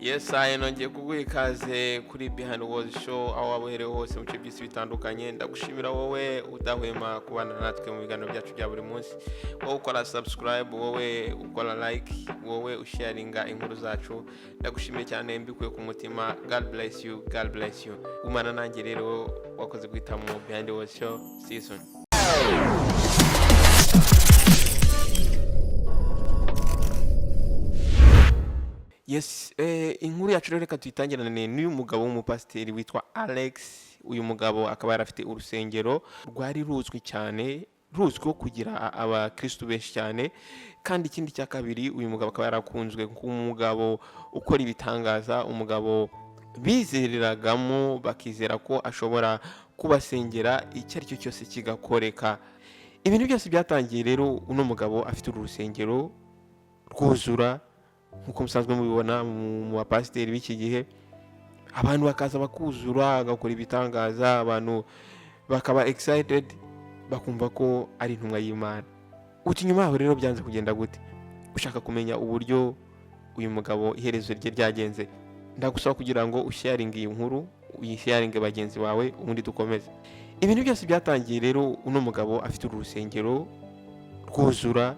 Yes, aye, nongeye kuguha ikaze kuri Behind World Show, aho waba uhereye hose mu bice by'isi bitandukanye. Ndagushimira wowe udahwema kubana natwe mu biganiro byacu bya buri munsi, wowe ukora subscribe, wowe ukora like, wowe usharinga inkuru zacu. Ndagushimiye cyane mbikuye ku mutima. God bless you, God bless you. Gumana nanjye rero, wakoze guhitamo Behind World Show. See you soon. Yes, inkuru yacu rero reka tuyitangirane n'uyu mugabo w'umupasiteri witwa Alex. Uyu mugabo akaba yari afite urusengero rwari ruzwi cyane, ruzwiho kugira abakristu benshi cyane. Kandi ikindi cya kabiri, uyu mugabo akaba yarakunzwe nk'umugabo ukora ibitangaza, umugabo bizereragamo bakizera ko ashobora kubasengera icyo ari cyo cyose kigakoreka. Ibintu byose byatangiye rero uno mugabo afite uru rusengero rwuzura, nk'uko musanzwe mubibona mu bapasiteri b'iki gihe. Abantu bakaza bakuzura, agakora ibitangaza, abantu bakaba excited, bakumva ko ari intumwa y'Imana. Uti nyuma yaho rero byanze kugenda gute? Ushaka kumenya uburyo uyu mugabo iherezo rye ryagenze, ndagusaba kugira ngo usharinge iyi nkuru, uyisharinge bagenzi bawe, ubundi dukomeze. Ibintu byose byatangiye rero uno mugabo afite uru rusengero rwuzura,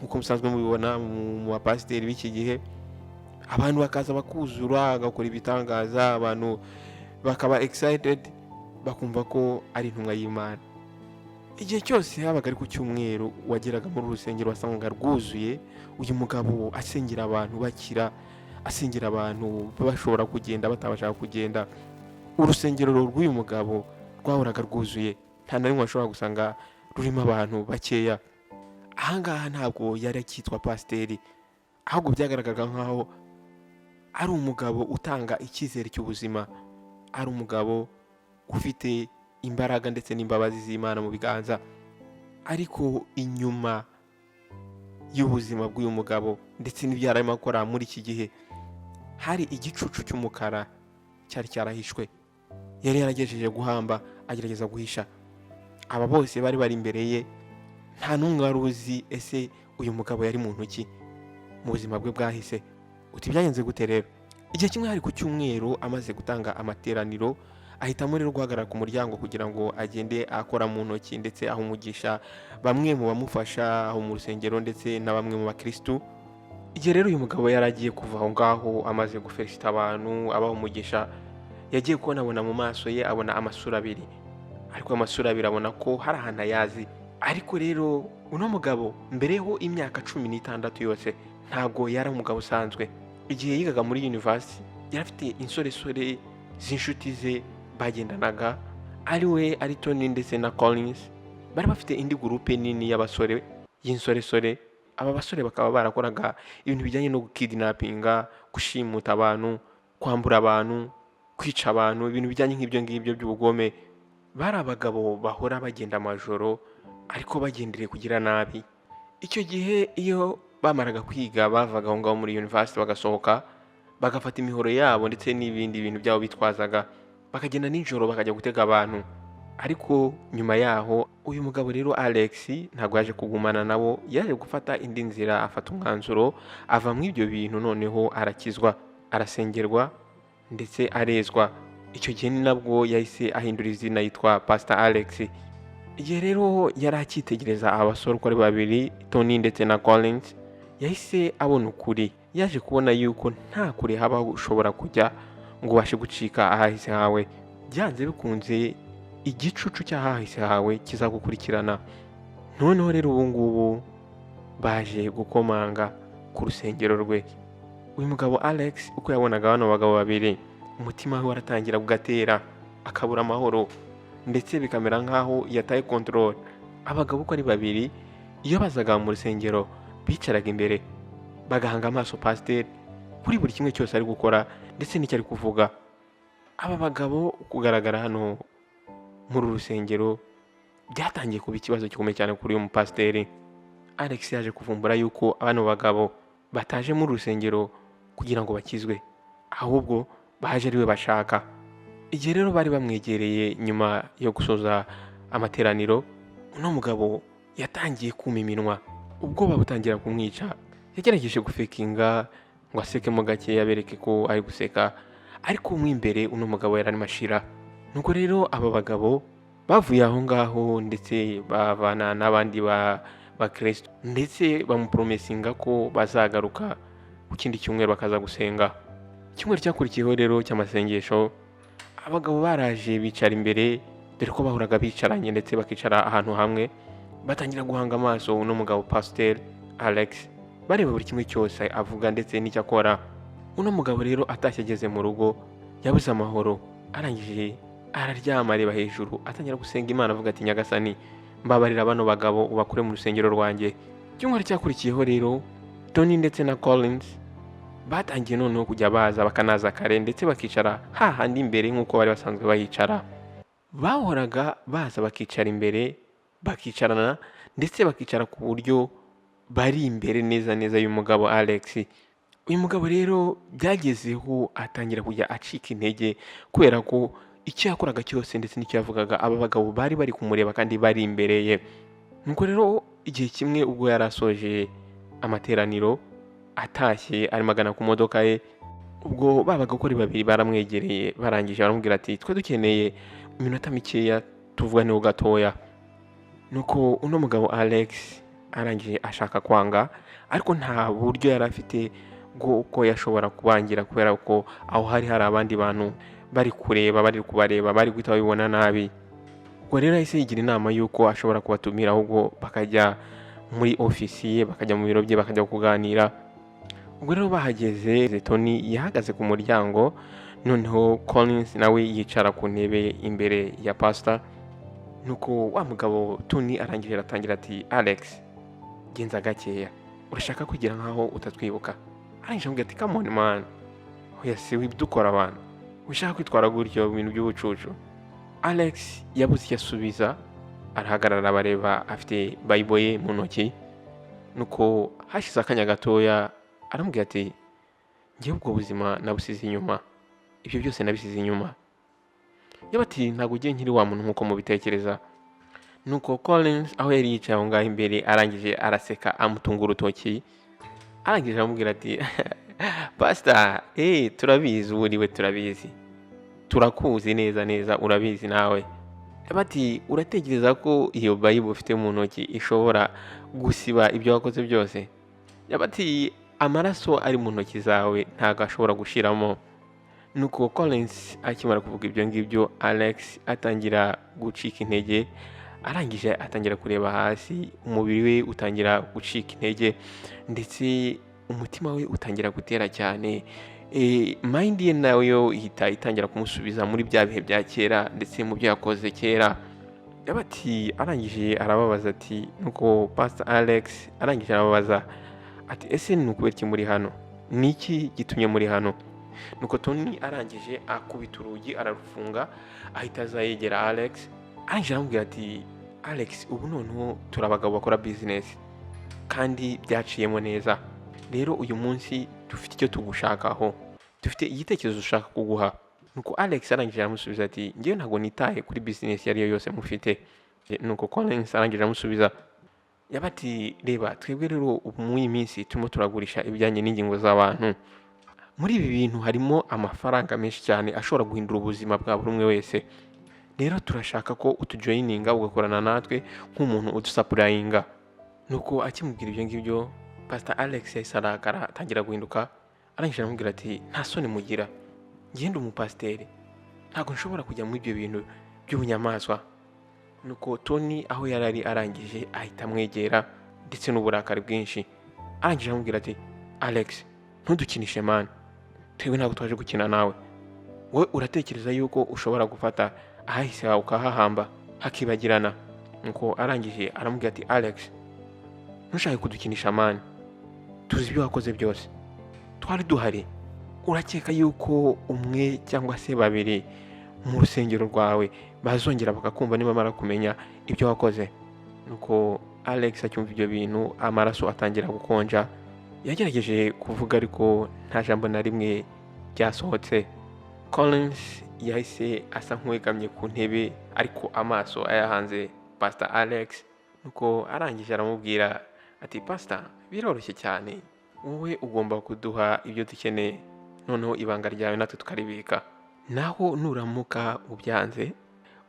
nk'uko musanzwe mubibona mu bapasiteri b'iki gihe. Abantu bakaza bakuzura, agakora ibitangaza, abantu bakaba excited, bakumva ko ari intumwa y'Imana. Igihe cyose habaga ari ku cyumweru, wageraga muri uru rusengero wasangaga rwuzuye, uyu mugabo asengera abantu bakira, asengera abantu bashobora kugenda batabasha kugenda. Urusengero rw'uyu mugabo rwahoraga rwuzuye, nta na rimwe washobora gusanga rurimo abantu bakeya. Ahangaha ntabwo yari akitwa pasiteri, ahubwo byagaragaraga nk'aho ari umugabo utanga icyizere cy'ubuzima, ari umugabo ufite imbaraga ndetse n'imbabazi z'Imana mu biganza. Ariko inyuma y'ubuzima bw'uyu mugabo ndetse n'ibyo yari arimo akora muri iki gihe, hari igicucu cy'umukara cyari cyarahishwe, yari yaragejeje guhamba, agerageza guhisha. Aba bose bari bari imbere ye, nta n'umwe wari uzi ese uyu mugabo yari muntu ki mu buzima bwe bwahise. Uti byagenze gute rero? Igihe kimwe hari ku cyumweru, amaze gutanga amateraniro, ahitamo rero guhagarara ku muryango kugira ngo agende akora mu ntoki ndetse aha umugisha bamwe mu bamufasha aho mu rusengero ndetse na bamwe mu bakirisitu. Igihe rero uyu mugabo yari agiye kuva aho ngaho, amaze gufelicita abantu, abaha umugisha, yagiye kubona abona mu maso ye abona amasura abiri. Ariko amasura abiri abona ko hari ahantu ayazi. Ariko rero uno mugabo mbereho imyaka 16 yose ntabwo yari umugabo usanzwe. Igihe yigaga muri university, yari afite insoresore z'inshuti ze bagendanaga, ari we, ari Tony ndetse na Collins. Bari bafite indi groupe nini y'abasore y'insoresore. Aba basore bakaba barakoraga ibintu bijyanye no gukidnappinga, gushimuta abantu, kwambura abantu, kwica abantu, ibintu bijyanye nk'ibyo ngibyo by'ubugome. Bari abagabo bahora bagenda amajoro, ariko bagendereye kugira nabi. Icyo gihe iyo bamaraga kwiga, bavaga aho ngaho muri university, bagasohoka, bagafata imihoro yabo ndetse n'ibindi bintu byabo bitwazaga, bakagenda nijoro bakajya gutega abantu. Ariko nyuma yaho uyu mugabo rero Alex ntabwo yaje kugumana nabo, yaje gufata indi nzira, afata umwanzuro, ava muri ibyo bintu, noneho arakizwa, arasengerwa ndetse arezwa. Icyo gihe ni nabwo yahise ahindura izina, yitwa Pastor Alex. Igihe rero yari akitegereza abasore uko ari babiri, Tony ndetse na Collins, yahise abona ukuri. Yaje kubona yuko nta kure haba ushobora kujya ngo ubashe gucika ahahise hawe. Byanze bikunze igicucu cy'ahahise hawe kizagukurikirana. Noneho rero ubu ngubu baje gukomanga ku rusengero rwe. Uyu mugabo Alex, uko yabonaga bano bagabo babiri, umutima we waratangira kugatera, akabura amahoro, ndetse bikamera nk'aho yataye control. Abagabo uko ari babiri, iyo bazaga mu rusengero, bicaraga imbere bagahanga amaso pasiteri kuri buri kimwe cyose ari gukora ndetse n'icyo ari kuvuga. Aba bagabo kugaragara hano muri uru rusengero byatangiye kuba ikibazo gikomeye cyane kuri uyu mupasiteri Alex. Yaje kuvumbura yuko bano bagabo bataje muri uru rusengero kugira ngo bakizwe, ahubwo baje ari we bashaka. Igihe rero bari bamwegereye nyuma yo gusoza amateraniro, uno mugabo yatangiye kuma iminwa, ubwoba butangira kumwica. Yagerageje gufekinga ngo asekemo gake abereke ko ari guseka, ariko mo imbere uno mugabo yari arimo ashira. Nuko rero aba bagabo bavuye aho ngaho, ndetse bavana n'abandi ba bakristo, ndetse bamupromisinga ko bazagaruka ku kindi cyumweru bakaza gusenga. Icyumweru cyakurikiyeho rero cy'amasengesho, abagabo baraje bicara imbere, dore ko bahoraga bicaranye ndetse bakicara ahantu hamwe, batangira guhanga amaso uno mugabo Pasiteri Alex, bareba buri kimwe cyose avuga ndetse n'icyo akora. Uno mugabo rero atashye ageze mu rugo yabuze amahoro, arangije araryama areba hejuru, atangira gusenga Imana avuga ati: "Nyagasani, mbabarira bano bagabo ubakure mu rusengero rwanjye." Icyumweru cyakurikiyeho rero, Tony ndetse na Collins batangiye noneho kujya baza, bakanaza kare, ndetse bakicara hahandi imbere nk'uko bari basanzwe bahicara. Bahoraga baza bakicara imbere, bakicarana, ndetse bakicara ku buryo bari imbere neza neza y'umugabo Alex. Uyu mugabo rero byagezeho atangira kujya acika intege, kubera ko icyo yakoraga cyose ndetse n'icyo yavugaga, aba bagabo bari bari kumureba kandi bari imbere ye. Nuko rero igihe kimwe ubwo yari asoje amateraniro, atashye arimo agana ku modoka ye, ubwo ba bagakora babiri baramwegereye, barangije baramubwira ati: "Twe dukeneye iminota mikeya tuvuganeho gatoya." Nuko uno mugabo Alex arangije ashaka kwanga, ariko nta buryo yari afite bw'uko yashobora kubangira, kubera ko aho hari hari abandi bantu bari kureba, bari kubareba, bari guhita babibona nabi. Ubwo rero yahise yigira inama y'uko ashobora kubatumira, ahubwo bakajya muri ofisi ye, bakajya mu biro bye, bakajya kuganira. Ubwo rero bahageze, Tony yahagaze ku muryango, noneho Collins nawe yicara ku ntebe imbere ya pastor. Nuko wa mugabo Tony arangije aratangira ati: "Alex, genza gakeya, urashaka kwigira nkaho utatwibuka?" Arangije amubwira ati: "Come on man, oya si wibdukora abantu, ushaka kwitwara gutyo mu bintu by'ubucucu." Alex yabuze icyo asubiza, arahagarara bareba, afite Bible ye mu ntoki. Nuko hashize akanya gatoya aramubwira ati: "Ngewe ubwo buzima nabusize inyuma, ibyo byose nabisize inyuma." Yaba ati: "Ntabwo ugiye nkiri wa muntu nk'uko mubitekereza." Nuko Collins aho yari yicaye aho ngaho imbere arangije araseka, amutunga urutoki, arangije aramubwira ati: "Pasita, turabizi uwo uriwe, turabizi, turakuzi neza neza, urabizi nawe." Bati: "Uratekereza ko iyo Bible ufite mu ntoki ishobora gusiba ibyo wakoze byose?" Bati: "Amaraso ari mu ntoki zawe ntabwo ashobora gushiramo." Nuko Collins akimara kuvuga ibyo ngibyo, Alex atangira gucika intege, arangije atangira kureba hasi, umubiri we utangira gucika intege, ndetse umutima we utangira gutera cyane. Mind ye nayo ihita itangira kumusubiza muri bya bihe bya kera, ndetse mu byo yakoze kera. Bati arangije arababaza ati, nuko Pastor Alex arangije arababaza ati: "Ese ni ukubera iki muri hano? Ni iki gitumye muri hano?" Nuko Tony arangije akubita urugi ararufunga, ahita aza yegera Alex, arangije aramubwira ati: "Alex, ubu noneho turi abagabo bakora business kandi byaciyemo neza. Rero uyu munsi dufite icyo tugushakaho, dufite igitekerezo ushaka kuguha." Nuko Alex arangije aramusubiza ati: "Ngewe ntabwo nitaye kuri business iyo ari yo yose mufite." Nuko Collins arangije aramusubiza yaba ati: "Reba, twebwe rero ubu muri iyi minsi turimo turagurisha ibijyanye n'ingingo z'abantu. Muri ibi bintu harimo amafaranga menshi cyane ashobora guhindura ubuzima bwa buri umwe wese. Rero turashaka ko utujoininga, ugakorana natwe nk'umuntu udusupplyinga." Nuko akimubwira ibyo ngibyo, Pastor Alex yahise arakara, atangira guhinduka, arangije aramubwira ati: "Nta soni mugira? Ngende umupasiteri, ntabwo nshobora kujya muri ibyo bintu by'ubunyamaswa." Nuko Tony aho yari ari arangije ahita amwegera, ndetse n'uburakari bwinshi, arangije aramubwira ati: "Alex, ntudukinishe man, twebwe ntabwo twaje gukina nawe. Wowe uratekereza yuko ushobora gufata ahahise hawe ukahahamba hakibagirana?" Nuko arangije aramubwira ati: "Alex, ntushake kudukinisha man, tuzi ibyo wakoze byose, twari duhari. Urakeka yuko umwe cyangwa se babiri mu rusengero rwawe bazongera bakakumva nibamara kumenya ibyo wakoze?" Nuko Alex acyumva ibyo bintu, amaraso atangira gukonja. Yagerageje kuvuga ariko nta jambo na rimwe ryasohotse. Collins yahise asa nk'uwegamye ku ntebe, ariko amaso ayahanze Pastor Alex. Nuko arangije aramubwira ati: "Pastor, biroroshye cyane." Wowe ugomba kuduha ibyo dukeneye, noneho ibanga ryawe natwe tukaribika. Naho nuramuka ubyanze,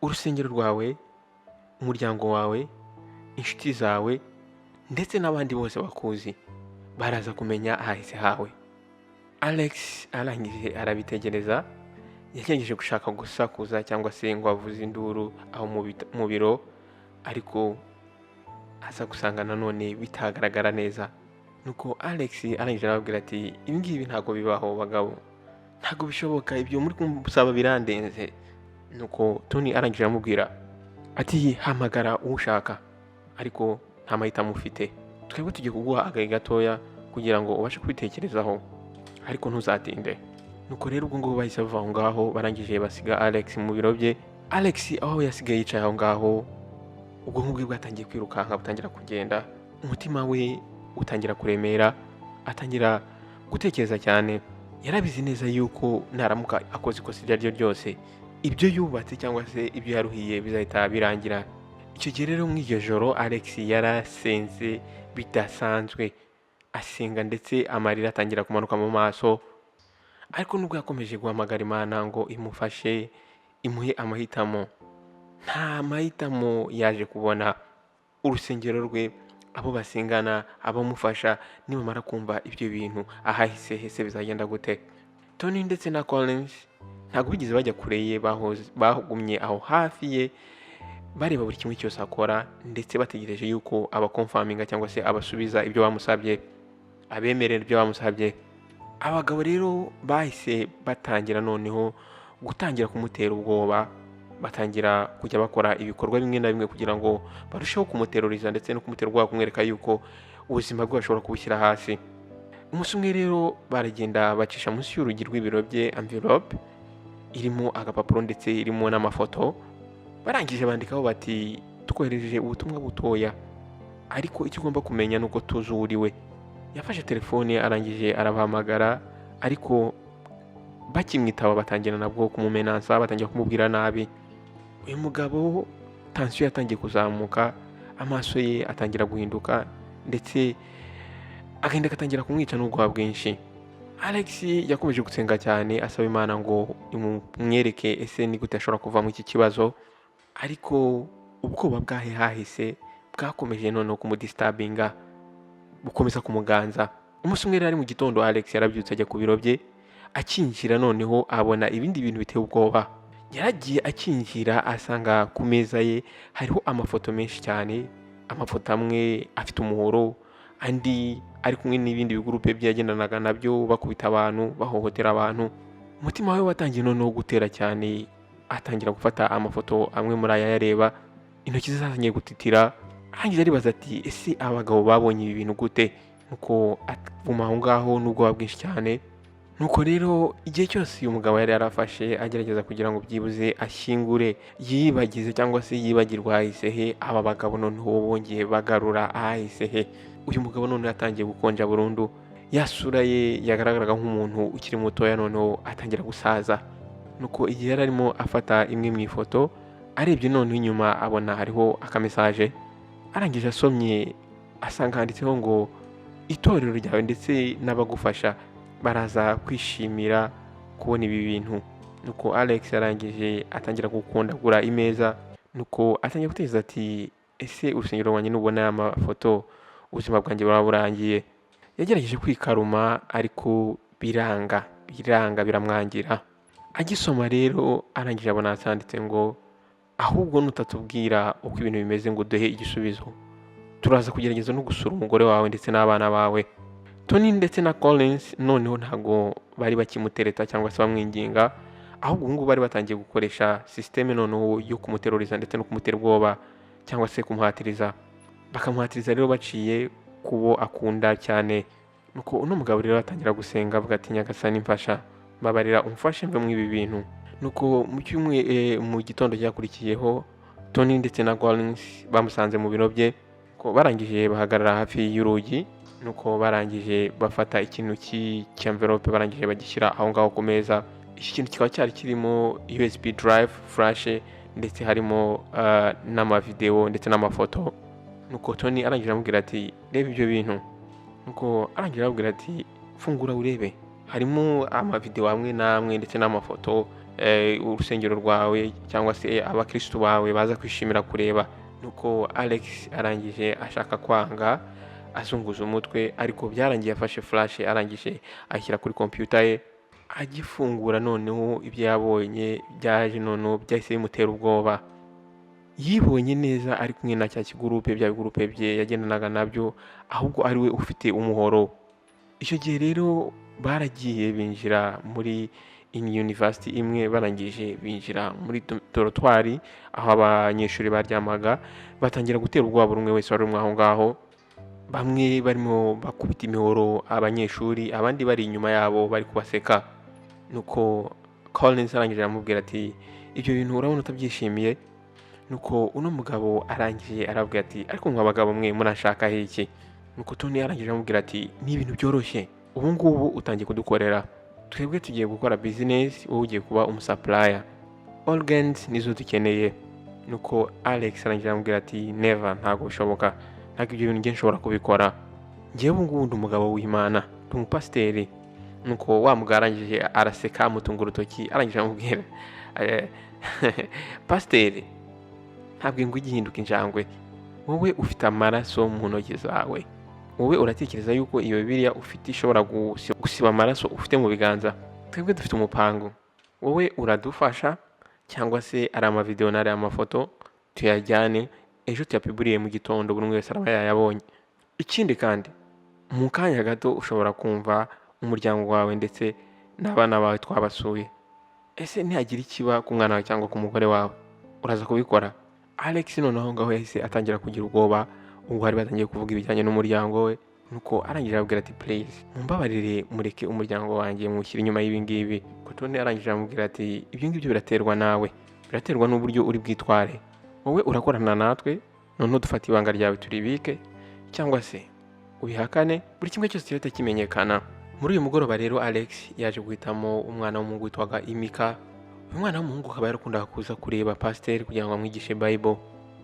urusengero rwawe, umuryango wawe, inshuti zawe ndetse n'abandi bose bakuzi baraza kumenya ahahise hawe." Alex arangije arabitegereza. Yagerageje gushaka gusakuza cyangwa se ngo avuze induru aho mu biro, ariko aza gusanga nanone bitagaragara neza. Nuko Alex arangije arababwira ati: "Ibi ngibi ntabwo bibaho bagabo, ntabwo bishoboka, ibyo muri kumusaba birandenze." Nuko Tony arangije aramubwira ati: "Hamagara uwo ushaka, ariko nta mahitamo ufite. Twebwe tugiye kuguha agahe gatoya kugira ngo ubashe kubitekerezaho, ariko ntuzatinde." Nuko rero ubwo ngubwo bahise bava aho ngaho, barangije basiga Alex mu biro bye. Alex aho yasigaye yicaye aho ngaho, ubwonko bwe bwatangiye kwirukanka, butangira kugenda, umutima we utangira kuremera, atangira gutekereza cyane. Yarabizi neza yuko naramuka akoze ikosa iryo ari ryo ryose, ibyo yubatse cyangwa se ibyo yaruhiye bizahita birangira. Icyo gihe rero, muri iryo joro, Alex yarasenze bidasanzwe, asenga ndetse amarira atangira kumanuka mu maso. Ariko nubwo yakomeje guhamagara Imana ngo imufashe, imuhe amahitamo, nta mahitamo yaje kubona. Urusengero rwe, abo basengana, abamufasha, nibamara kumva ibyo bintu, ahahise hese bizagenda gute? Tony ndetse na Collins ntabwo bigeze bajya kure ye, bagumye aho hafi ye, bareba buri kimwe cyose akora, ndetse bategereje yuko abaconfirminga cyangwa se abasubiza ibyo bamusabye, abemerera ibyo bamusabye. Abagabo rero bahise batangira noneho gutangira kumutera ubwoba, batangira kujya bakora ibikorwa bimwe na bimwe kugira ngo barusheho kumuteroriza ndetse no kumutera ubwoba, kumwereka yuko ubuzima bwe bashobora kubushyira hasi. Umunsi umwe rero baragenda bacisha munsi y'urugi rw'ibiro bye envelope irimo agapapuro ndetse irimo n'amafoto. Barangije bandikaho bati: "Twohereje ubutumwa butoya, ariko icyo ugomba kumenya ni uko tuzi uwo uri we." Yafashe telefone, arangije arabahamagara, ariko bakimwitaba batangira nabwo kumumenansa, batangira kumubwira nabi. Uyu mugabo tension yatangiye kuzamuka, amaso ye atangira guhinduka, ndetse agahinda gatangira kumwica n'ubwoba bwinshi. Alex yakomeje gusenga cyane, asaba Imana ngo imwereke ese ni gute ashobora kuva muri iki kibazo. Ariko ubwoba bwahe hahise bwakomeje noneho kumudisturbinga, bukomeza kumuganza. Umunsi umwe rero ari mu gitondo, Alex yarabyutse ajya ku biro bye. Akinjira noneho abona ibindi bintu biteye ubwoba. Yaragiye akinjira asanga ku meza ye hariho amafoto menshi cyane, amafoto amwe afite umuhoro, andi ari kumwe n'ibindi bigurupe bye yagendanaga nabyo, bakubita abantu, bahohotera abantu. Umutima we watangiye noneho gutera cyane, atangira gufata amafoto amwe muri aya ayareba, intoki ze zatangiye gutitira. Arangije aribaza ati: "Ese aba bagabo babonye ibi bintu gute?" Nuko aguma aho ngaho n'ubwoba bwinshi cyane. Nuko rero igihe cyose uyu mugabo yari yarafashe agerageza kugira ngo byibuze ashyingure, yibagize cyangwa se yibagirwe ahahise he, aba bagabo noneho bongeye bagarura ahahise he. Uyu mugabo noneho yatangiye gukonja burundu. Ya sura ye yagaragaraga nk'umuntu ukiri mutoya noneho atangira gusaza. Nuko igihe yari arimo afata imwe mu ifoto, arebye noneho inyuma abona hariho akamessage. Arangije asomye asanga handitseho ngo: "Itorero ryawe ndetse n'abagufasha baraza kwishimira kubona ibi bintu." Nuko Alex arangije atangira gukundagura imeza. Nuko atangira gutekereza ati: "Ese urusengero rwanjye nubona aya mafoto, ubuzima bwanjye buraba burangiye?" Yagerageje kwikaruma ariko biranga, biranga, biramwangira. Agisoma rero, arangije abona handitse ngo: "Ahubwo nutatubwira uko ibintu bimeze ngo uduhe igisubizo, turaza kugerageza no gusura umugore wawe ndetse n'abana bawe." Tony ndetse na Collins noneho ntabwo bari bakimutereta cyangwa se bamwinginga, ahubwo ubu ngubu bari batangiye gukoresha système noneho yo kumuteroriza ndetse no kumutera ubwoba cyangwa se kumuhatiriza. Bakamuhatiriza rero baciye ku bo akunda cyane. Nuko uno mugabo rero atangira gusenga avuga ati: "Nyagasani, mfasha, mbabarira, umfashe mve muri ibi bintu." Nuko mu cyumwe, mu gitondo cyakurikiyeho, Tony ndetse na Collins bamusanze mu biro bye. Ko barangije bahagarara hafi y'urugi. Nuko barangije bafata ikintu cy'envelope, barangije bagishyira aho ngaho ku meza. Iki kintu kikaba cyari kirimo USB drive, flash, ndetse harimo n'amavideo ndetse n'amafoto. Nuko Tony arangije amubwira ati: "Reba ibyo bintu." Nuko arangira arababwira ati: "Fungura urebe, harimo amavidewo amwe n'amwe ndetse n'amafoto, urusengero rwawe cyangwa se abakirisitu bawe baza kwishimira kureba." Nuko Alex arangije ashaka kwanga, azunguza umutwe, ariko byarangiye afashe flash, arangije ayishyira kuri computer ye. Agifungura noneho, ibyo yabonye byaje noneho byahise bimutera ubwoba. Yibonye neza ari kumwe na cya kigurupe, bya bigurupe bye yagendanaga nabyo, ahubwo ari we ufite umuhoro. Icyo gihe rero baragiye binjira muri university imwe, barangije binjira muri dortoir aho abanyeshuri baryamaga, batangira gutera ubwoba buri umwe wese wari umwe aho ngaho. Bamwe barimo bakubita imihoro abanyeshuri, abandi bari inyuma yabo bari kubaseka. Nuko Collins arangije aramubwira ati: "Ibyo bintu urabona utabyishimiye?" Nuko uno mugabo arangije arabwira ati: "Ariko mwa bagabo mwe, murashakaho iki?" Nuko Tony arangije aramubwira ati: "Ni ibintu byoroshye, ubu ngubu utangiye kudukorera, twebwe tugiye gukora business, wowe ugiye kuba umusupplier, organs nizo dukeneye." Nuko Alex arangije aramubwira ati: "Never, ntabwo bishoboka, ntabwo ibyo bintu njye nshobora kubikora, njyewe ubu ngubu ndi umugabo w'Imana, ndi umupasiteri." Nuko wa mugabo arangije araseka, amutunga urutoki, arangije aramubwira: "Pasiteri, ntabwo ingwe ijya ihinduka injangwe. Wowe ufite amaraso mu ntoki zawe. Wowe uratekereza yuko iyo Bibiliya ufite ishobora gusiba amaraso ufite mu biganza? Twebwe dufite umupango, wowe uradufasha cyangwa se ari amavidewo n'ari amafoto tuyajyane ejo tuyapiburiye mu gitondo, buri umwe wese araba yayabonye. Ikindi kandi, mu kanya gato ushobora kumva umuryango wawe ndetse n'abana bawe twabasuye. Ese ntihagira ikiba ku mwana wawe cyangwa ku mugore wawe, uraza kubikora?" Alex noneho aho ngaho yahise atangira kugira ubwoba ubwo bari batangiye kuvuga ibijyanye n'umuryango we. Nuko arangije arabwira ati: "Please, mumbabarire, mureke umuryango wanjye mushyire inyuma y'ibi ngibi." Tony arangije aramubwira ati: "Ibyo ngibyo biraterwa nawe, biraterwa n'uburyo uri bwitware. Wowe urakorana natwe noneho dufate ibanga ryawe turibike, cyangwa se ubihakane, buri kimwe cyose kirahita kimenyekana." Muri uyu mugoroba rero, Alex yaje guhitamo umwana w'umuhungu witwaga Imika. Uyu mwana w'umuhungu akaba yarakundaga kuza kureba pasiteri kugira ngo amwigishe Bible.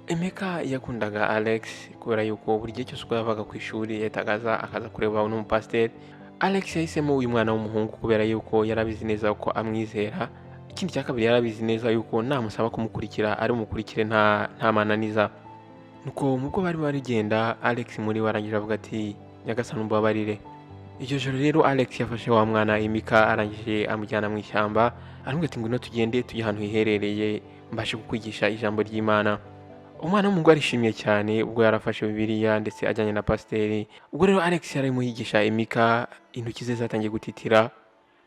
Emeka yakundaga Alex kubera yuko buri gihe cyose uko yavaga ku ishuri yahitaga aza akaza kureba uno mupasiteri. Alex yahisemo uyu mwana w'umuhungu kubera yuko yarabizi neza ko amwizera. Ikindi cya kabiri, yarabizi neza yuko namusaba kumukurikira ari bumukurikire nta mananiza. Nuko mubwo bari barigenda, Alex muri we arangije avuga ati: "Nyagasani, umbabarire." Iryo joro rero Alex yafashe wa mwana Emika, arangije amujyana mu ishyamba, aramubwira ati: "Ngwino tugende tujye ahantu hiherereye, mbashe kukwigisha ijambo ry'Imana." Umwana w'umuhungu arishimye cyane ubwo yarafashe Bibiliya ndetse ajyanye na pasiteri. Ubwo rero Alex yararimo yigisha Emika, intoki ze zatangiye gutitira.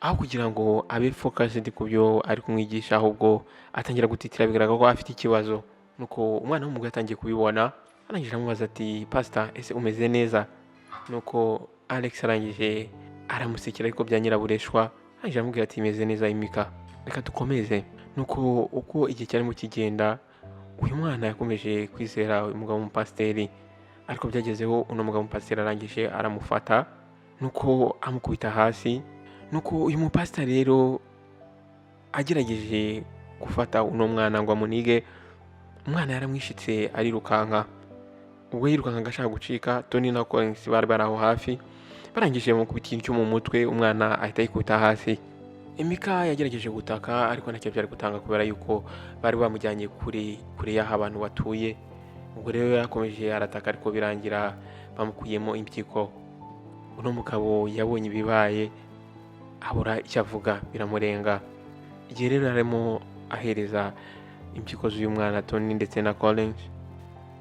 Aho kugira ngo abe focused ku byo ari kumwigisha, ahubwo atangira gutitira, bigaragara ko afite ikibazo. Nuko umwana w'umuhungu yatangiye kubibona, arangije aramubaza ati: "Pasita, ese umeze neza?" Nuko Alex arangije aramusekera, ariko bya nyirabureshwa, arangije aramubwira ati: "Meze neza Emika, reka dukomeze." Nuko uko igihe cyarimo kigenda, uyu mwana yakomeje kwizera uyu mugabo w'umupasiteri, ariko byagezeho uno mugabo w'umupasiteri arangije aramufata, nuko amukubita hasi. Nuko uyu mupasiteri rero agerageje gufata uno mwana ngo amunige, umwana yaramwishitse arirukanka. Ubwo yirukankaga ashaka gucika, Tony na Collins bari bari aho hafi, barangije bamukubita ikintu cyo mu mutwe, umwana ahita yikubita hasi. Emika yagerageje gutaka, ariko ntacyo byari gutanga kubera yuko bari bamujyanye kure kure y'aho abantu batuye. Ubwo rero yarakomeje arataka, ariko birangira bamukuyemo impyiko. Uno mugabo yabonye ibibaye abura icyo avuga, biramurenga. Igihe rero arimo ahereza impyiko z'uyu mwana Tony ndetse na Collins,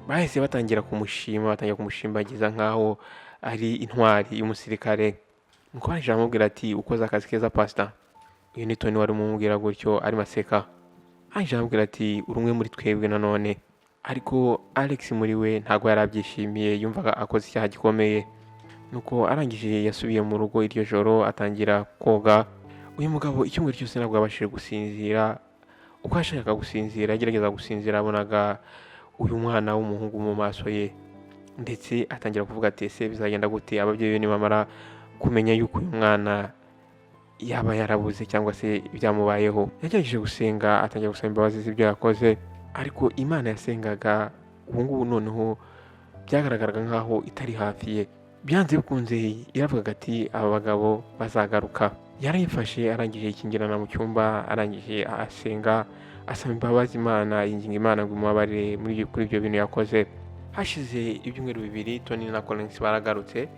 bahise batangira kumushima, batangira kumushimbagiza nk'aho ari intwari y'umusirikare. Nuko barangije baramubwira ati: "Ukoze akazi keza, pasita." Uyu ni Tony wari umubwira gutyo arimo aseka. Arangije aramubwira ati: "Uri umwe muri twebwe nanone." Ariko Alex muri we ntabwo yari abyishimiye, yumvaga akoze icyaha gikomeye. Nuko arangije yasubiye mu rugo iryo joro, atangira koga. Uyu mugabo icyumweru cyose ntabwo yabashije gusinzira. Uko yashakaga gusinzira, agerageza gusinzira, abonaga uyu mwana w'umuhungu mu maso ye, ndetse atangira kuvuga ati: "Ese bizagenda gute ababyeyi be nibamara kumenya yuko uyu mwana yaba yarabuze cyangwa se byamubayeho?" Yagerageje gusenga, atangira gusaba imbabazi z'ibyo yakoze, ariko Imana yasengaga ubu ngubu noneho byagaragaraga nk'aho itari hafi ye. Byanze bikunze yaravugaga ati: "Aba bagabo bazagaruka." Yarayifashe, arangije yikingirana mu cyumba, arangije asenga, asaba imbabazi Imana, yinginga Imana ngo imubabarire kuri ibyo bintu yakoze. Hashize ibyumweru 2, Tony na Collins baragarutse,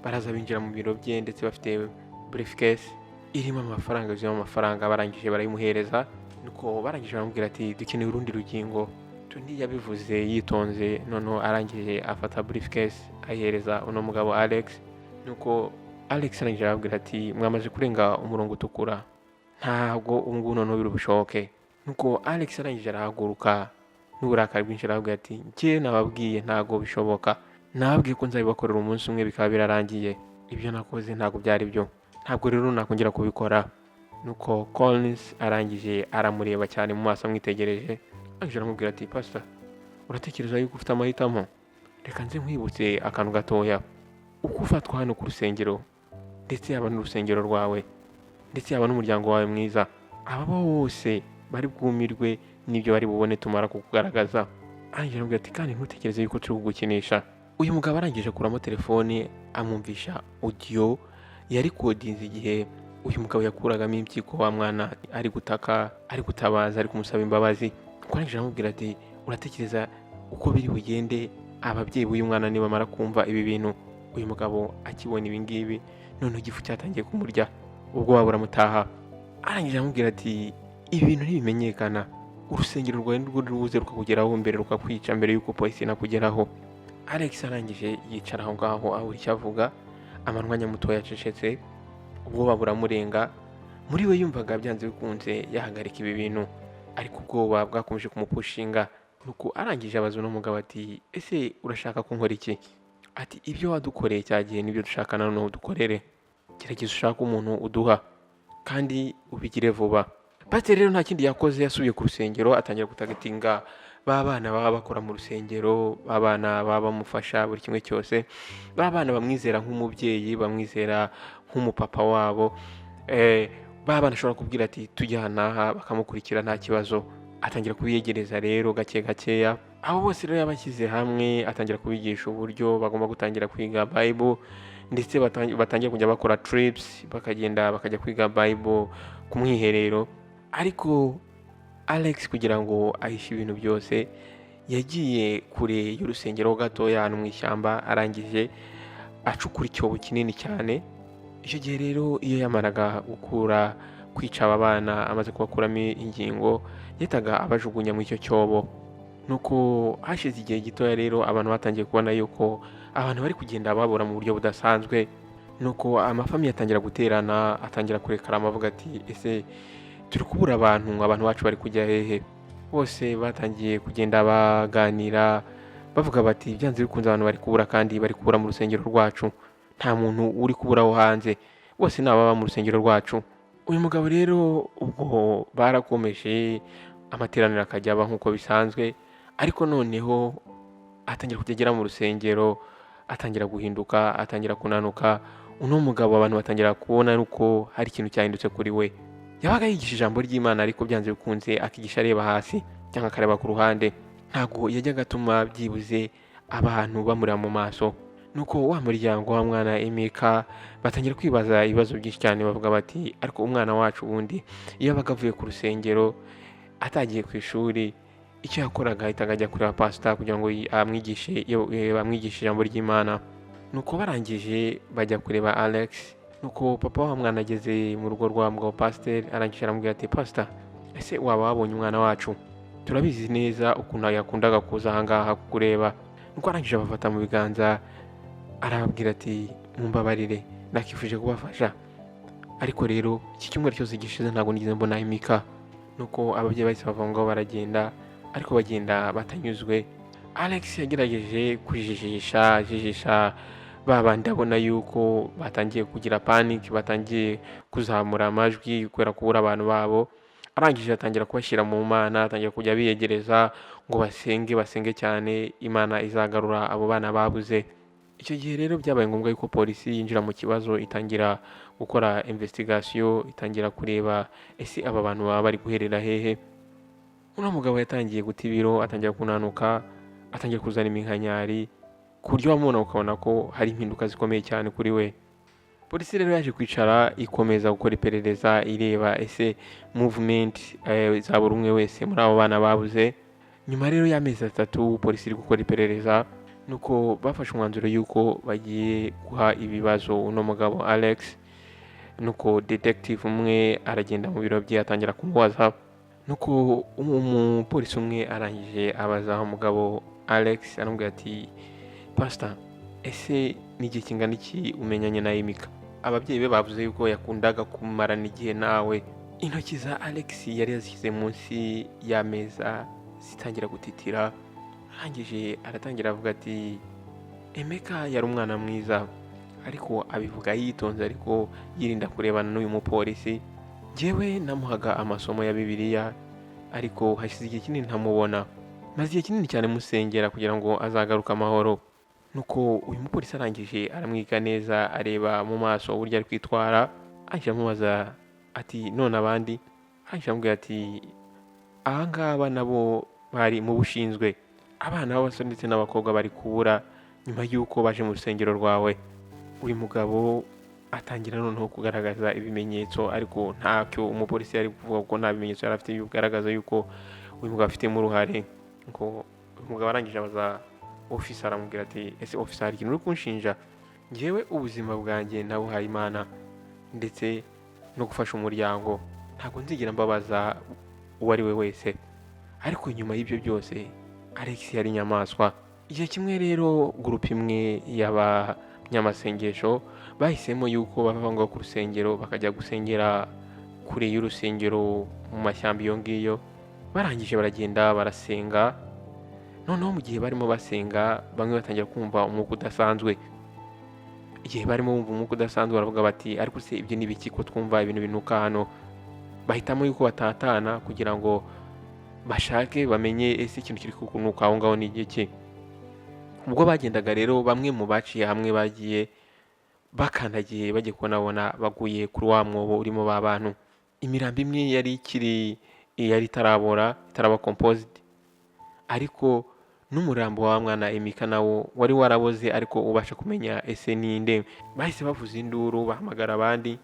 baraza binjira mu biro bye, ndetse bafite briefcase irimo amafaranga, yuzuyemo amafaranga. Barangije barayimuhereza, nuko barangije baramubwira ati: "Dukeneye urundi rugingo." Tony yabivuze yitonze, noneho arangije afata briefcase ayihereza uno mugabo Alex. Nuko Alex arangije arababwira ati: "Mwamaze kurenga umurongo utukura, ntabwo ubu ngubu noneho biri bushoboke." Nuko Alex arangije arahaguruka n'uburakari bwinshi, arababwira ati: "Njye nababwiye, ntabwo bishoboka. Nababwiye ko nzabibakorera umunsi umwe bikaba birarangiye. Ibyo nakoze ntabwo byari byo, ntabwo rero nakongera kubikora." Nuko Collins arangije aramureba cyane mu maso, amwitegereje, arangije aramubwira ati: "Pastor, uratekereza yuko ufite amahitamo? Reka nze nkwibutse akantu gatoya. Uko ufatwa hano ku rusengero, ndetse yaba n'urusengero rwawe, ndetse yaba n'umuryango wawe mwiza, aba bose bari bwumirwe n'ibyo bari bubone tumara kukugaragaza." Arangije aramubwira ati: "Kandi ntutekereze yuko turi kugukinisha." Uyu mugabo arangije akuramo telefone, amwumvisha audio yarikodinze igihe uyu mugabo yakuragamo impyiko wa mwana, ari gutaka, ari gutabaza, ari kumusaba imbabazi. Nuko arangije aramubwira ati: "Uratekereza uko biri bugende ababyeyi b'uyu mwana nibamara kumva ibi bintu?" Uyu mugabo akibona ibi ngibi, noneho igifu cyatangiye kumurya, ubwoba buramutaha. Arangije aramubwira ati: "Ibi bintu ntibimenyekana, urusengero rwawe nirwo rubuze rukakugeraho mbere, rukakwica mbere y'uko polisi inakugeraho." Alex arangije yicara aho ngaho, abura icyo avuga, amara umwanya mutoya acecetse, ubwoba buramurenga. Muri we yumvaga byanze bikunze yahagarika ibi bintu, ariko ubwoba bwakomeje kumupushinga. Nuko arangije abaza uno mugabo ati: "Ese urashaka ko nkora iki?" Ati: "Ibyo wadukoreye cya gihe nibyo dushaka noneho udukorere. Gerageza ushake umuntu uduha kandi ubigire vuba." Pasiteri rero nta kindi yakoze, yasubiye ku rusengero, atangira gutargetinga ba bana baba bakora mu rusengero, ba bana baba bamufasha buri kimwe cyose, ba bana bamwizera nk'umubyeyi, bamwizera nk'umupapa wabo, ba bana ashobora kubwira ati: "Tujya aha n'aha," bakamukurikira nta kibazo. Atangira kubiyegereza rero gake gakeya. Abo bose rero yabashyize hamwe, atangira kubigisha uburyo bagomba gutangira kwiga Bible, ndetse batangira kujya bakora trips, bakagenda bakajya kwiga Bible ku mwiherero. Ariko Alex, kugira ngo ahishe ibintu byose, yagiye kure y'urusengero gatoya, ahantu mu ishyamba, arangije acukura icyobo kinini cyane. Icyo gihe rero, iyo yamaraga gukura kwica aba bana, amaze kubakuramo ingingo, yahitaga abajugunya muri icyo cyobo. Nuko hashize igihe gitoya rero, abantu batangiye kubona yuko abantu bari kugenda babura mu buryo budasanzwe. Nuko amafamille atangira guterana, atangira kurekarama, avuga ati: "Ese turi kubura abantu? Abantu bacu bari kujya hehe?" Bose batangiye kugenda baganira, bavuga bati: "Byanze bikunze abantu bari kubura, kandi bari kubura mu rusengero rwacu. Nta muntu uri kubura aho hanze, bose ni ababa mu rusengero rwacu." Uyu mugabo rero, ubwo barakomeje, amateraniro akajya aba nk'uko bisanzwe, ariko noneho atangira kujya agera mu rusengero, atangira guhinduka, atangira kunanuka. Uno mugabo abantu batangira kubona uko hari ikintu cyahindutse kuri we. Yabaga yigisha ijambo ry'Imana, ariko byanze bikunze akigisha areba hasi cyangwa akareba ku ruhande. Ntabwo yajyaga atuma byibuze abantu bamureba mu maso. Nuko wa muryango wa mwana Emika batangira kwibaza ibibazo byinshi cyane, bavuga bati: "Ariko umwana wacu ubundi iyo yabaga avuye ku rusengero atagiye ku ishuri, icyo yakoraga ahitaga ajya kureba pasita kugira ngo amwigishe ijambo ry'Imana." Nuko barangije bajya kureba Alex. Nuko papa wa mwana ageze mu rugo rwa mugabo pasiteri, arangije aramubwira ati: "Pasita, ese waba wabonye umwana wacu? Turabizi neza ukuntu yakundaga kuza ahangaha kukureba." Nuko arangije abafata mu biganza, arababwira ati: "Mumbabarire, nakifuje kubafasha, ariko rero iki cyumweru cyose gishize ntabwo nigeze mbona Emika." Nuko ababyeyi bahise bava aho ngaho baragenda, ariko bagenda batanyuzwe. Alex yagerageje kujijisha, ajijisha ba bandi, abona yuko batangiye kugira panic, batangiye kuzamura amajwi kubera kubura abantu babo. Arangije atangira kubashyira mu Mana, atangira kujya biyegereza ngo basenge, basenge cyane, Imana izagarura abo bana babuze. Icyo gihe rero byabaye ngombwa yuko polisi yinjira mu kibazo, itangira gukora investigation, itangira kureba ese aba bantu baba bari guherera hehe. Uno mugabo yatangiye guta ibiro, atangira kunanuka, atangira kuzana iminkanyari. ku buryo wamubona ukabona ko hari impinduka zikomeye cyane kuri we. Polisi rero yaje kwicara ikomeza gukora iperereza, ireba ese movement za buri umwe wese muri abo bana babuze. Nyuma rero y'amezi 3 polisi iri gukora iperereza, nuko bafashe umwanzuro y'uko bagiye guha ibibazo uno mugabo Alex. Nuko detective umwe aragenda mu biro bye atangira kumubaza. Nuko umupolisi umwe arangije abaza umugabo Alex, aramubwira ati: "Pastor, ese ni igihe kingana iki umenyanye na Emeka? Ababyeyi be bavuze yuko yakundaga kumarana igihe nawe." Intoki za Alex yari yazishyize munsi y'ameza zitangira gutitira. Arangije aratangira avuga ati: "Emeka yari umwana mwiza." Ariko abivuga yitonze, ariko yirinda kurebana n'uyu mupolisi. "Njyewe namuhaga amasomo ya Bibiliya, ariko hashize igihe kinini ntamubona. Maze igihe kinini cyane musengera kugira ngo azagaruke amahoro." Nuko uyu mupolisi arangije aramwiga neza, areba mu maso uburyo ari kwitwara. Arangije amubaza ati: "None abandi?" Arangije amubwira ati: "Abangaba nabo bari mu bushinzwe abana b'abasore ndetse n'abakobwa bari kubura nyuma y'uko baje mu rusengero rwawe." Uyu mugabo atangira noneho kugaragaza ibimenyetso, ariko ntacyo umupolisi yari kuvuga kuko nta bimenyetso yari afite bigaragaza yuko uyu mugabo afitemo uruhare. Ngo uyu mugabo arangije abaza officer, aramubwira ati: "Ese officer, hari ikintu uri kunshinja? Njyewe ubuzima bwanjye nabuhaye Imana ndetse no gufasha umuryango. Ntabwo nzigera mbabaza uwo ari we wese." Ariko nyuma y'ibyo byose, Alex yari inyamaswa. Igihe kimwe rero, groupe imwe y'abanyamasengesho bahisemo yuko bava ngo ku rusengero bakajya gusengera kure y'urusengero mu mashyamba iyo ngiyo. Barangije baragenda barasenga. Noneho mu gihe barimo basenga, bamwe batangira kumva umwuka udasanzwe. Igihe barimo bumva umwuka udasanzwe, baravuga bati: "Ariko se ibyo ni ibiki ko twumva ibintu binuka hano?" Bahitamo yuko batatana kugira ngo bashake bamenye ese ikintu kiri kunuka aho ngaho ni igiki. Ubwo bagendaga rero, bamwe mu baciye hamwe bagiye bakandagiye, bagiye kubonabona baguye kuri wa mwobo urimo ba bantu. Imirambo imwe yari ikiri, yari itarabora, itaraba composed, ariko n'umurambo wa mwana Emeka nawo wari waraboze, ariko ubasha kumenya ese ninde. Bahise bavuza induru, bahamagara abandi,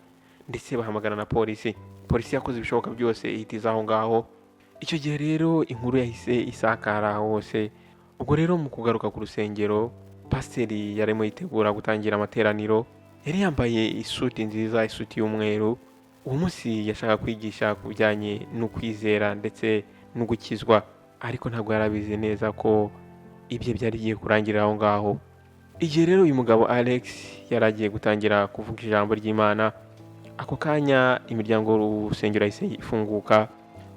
ndetse bahamagara na polisi. Polisi yakoze ibishoboka byose ihita iza aho ngaho. Icyo gihe rero inkuru yahise isakara hose. Ubwo rero mu kugaruka ku rusengero, pasiteri yarimo yitegura gutangira amateraniro. Yari yambaye isuti nziza, isuti y'umweru. Uwo munsi yashaka kwigisha ku bijyanye no kwizera ndetse no gukizwa, ariko ntabwo yari abizi neza ko ibye byari bigiye kurangirira aho ngaho. Igihe rero uyu mugabo Alex yari agiye gutangira kuvuga ijambo ry'Imana, ako kanya imiryango y'urusengero yahise ifunguka,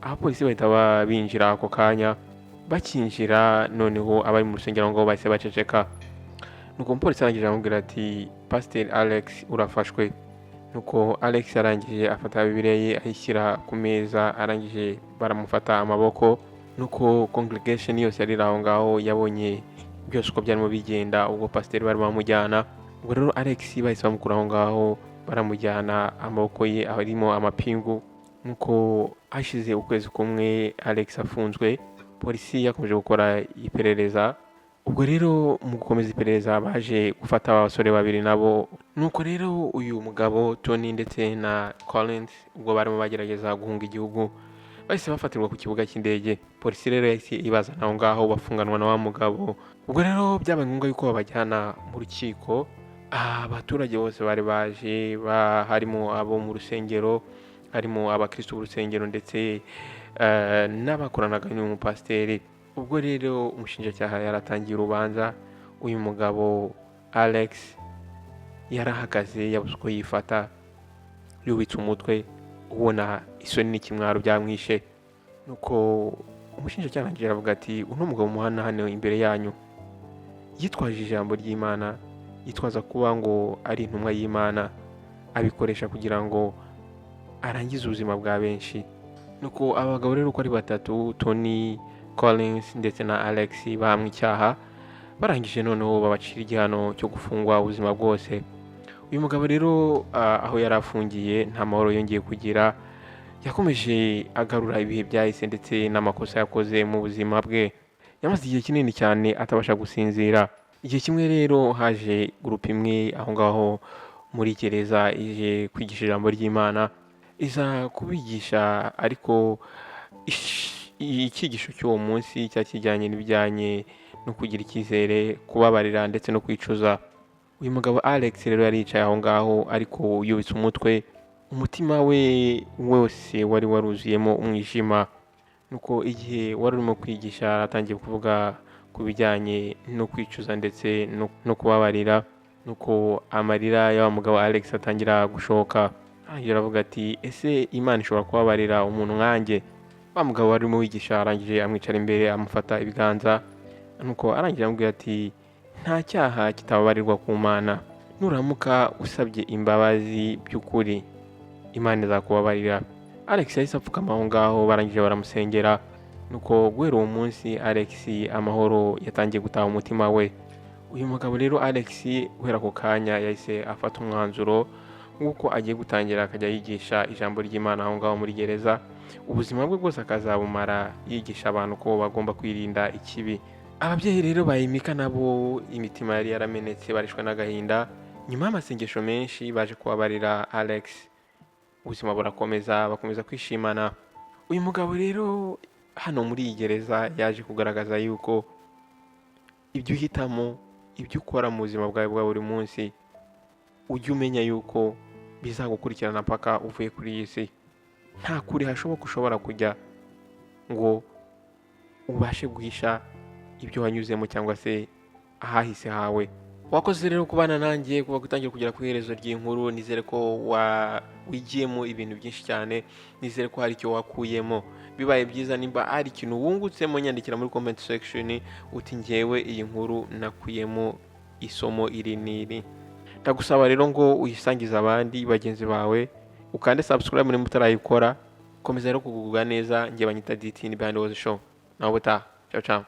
abapolisi bahita binjira. Ako kanya bakinjira, noneho abari mu rusengero aho ngaho bahise baceceka. Nuko umupolisi arangije aramubwira ati: "Pasiteri Alex, urafashwe." Nuko Alex arangije afata Bibiliya ye ayishyira ku meza, arangije baramufata amaboko. Nuko congregation yose yari iri aho ngaho yabonye byose uko byarimo bigenda ubwo pasiteri bari bamujyana. Ubwo rero Alex bahise bamukura aho ngaho, baramujyana amaboko ye arimo amapingu. Nuko hashize ukwezi kumwe Alex afunzwe, polisi yakomeje gukora iperereza. Ubwo rero mu gukomeza iperereza baje gufata aba basore babiri nabo. Nuko rero uyu mugabo Tony ndetse na Collins, ubwo barimo bagerageza guhunga igihugu, bahise bafatirwa ku kibuga cy'indege. Polisi rero yahise ibazana aho ngaho, bafunganwa na wa mugabo. Ubwo rero byabaye ngombwa yuko babajyana mu rukiko. Abaturage bose bari baje, harimo abo mu rusengero, harimo abakristo b'urusengero, ndetse n'abakoranaga n'uyu mupasiteri. Ubwo rero umushinjacyaha yaratangiye urubanza, uyu mugabo Alex yarahagaze, yabuze uko yifata, yubitse umutwe, ubona isoni n'ikimwaro byamwishe. Nuko umushinjacyaha arangije aravuga ati: "Uno mugabo muhana hano imbere yanyu yitwaje ijambo ry'Imana, yitwaza kuba ngo ari intumwa y'Imana, abikoresha kugira ngo arangize ubuzima bwa benshi." Nuko abagabo rero uko ari batatu, Tony, Collins ndetse na Alex, bahamwe icyaha. Barangije noneho babacira igihano cyo gufungwa ubuzima bwose. Uyu mugabo rero, aho yari afungiye nta mahoro yongeye kugira. Yakomeje agarura ibihe byahise ndetse n'amakosa yakoze mu buzima bwe. Yamaze igihe kinini cyane atabasha gusinzira. Igihe kimwe rero haje groupe imwe aho ngaho muri gereza ije kwigisha ijambo ry'Imana, iza kubigisha, ariko icyigisho cy'uwo munsi cyari kijyanye n'ibijyanye no kugira icyizere, kubabarira ndetse no kwicuza. Uyu mugabo Alex rero yari yicaye aho ngaho ariko yubitse umutwe, umutima we wose wari waruzuyemo umwijima. Nuko igihe wari urimo kwigisha atangiye kuvuga ku bijyanye no kwicuza ndetse no kubabarira, nuko amarira ya wa mugabo Alex atangira gushoka. Arangira aravuga ati: "Ese Imana ishobora kubabarira umuntu nkanjye?" Wa mugabo wari urimo wigisha arangije amwicara imbere, amufata ibiganza, nuko arangije amubwira ati: "Nta cyaha kitababarirwa ku Mana. Nuramuka usabye imbabazi by'ukuri, Imana izakubabarira." Alex yahise apfukama aho ngaho, barangije baramusengera. Nuko guhera uwo munsi Alex amahoro yatangiye gutaha umutima we. Uyu mugabo rero Alex, guhera ako kanya yahise afata umwanzuro w'uko agiye gutangira akajya yigisha ijambo ry'Imana aho ngaho muri gereza, ubuzima bwe bwose akazabumara yigisha abantu ko bagomba kwirinda ikibi. Ababyeyi rero ba Emika nabo imitima yari yaramenetse, barishwe n'agahinda. Nyuma y'amasengesho menshi baje kubabarira Alex, ubuzima burakomeza, bakomeza kwishimana. Uyu mugabo rero hano muri iyi gereza yaje kugaragaza yuko ibyo uhitamo, ibyo ukora mu buzima bwawe bwa buri munsi, ujye umenya yuko bizagukurikirana mpaka uvuye kuri iyi si. Nta kure hashoboka ushobora kujya ngo ubashe guhisha ibyo wanyuzemo cyangwa se ahahise hawe. Wakoze rero kubana nanjye kuva gutangira kugera ku iherezo ry'inkuru. Nizere ko wigiyemo ibintu byinshi cyane, nizere ko hari icyo wakuyemo. Bibaye byiza nimba hari ikintu wungutsemo, nyandikira muri comment section uti: "Ngewe iyi nkuru nakuyemo isomo iri n'iri." Ndagusaba rero ngo uyisangize abandi bagenzi bawe, ukande subscribe nimba utarayikora. Komeza rero kugubwa neza. Njye banyita DT, ni Behind the Show. Nawe ubutaha, ciao ciao.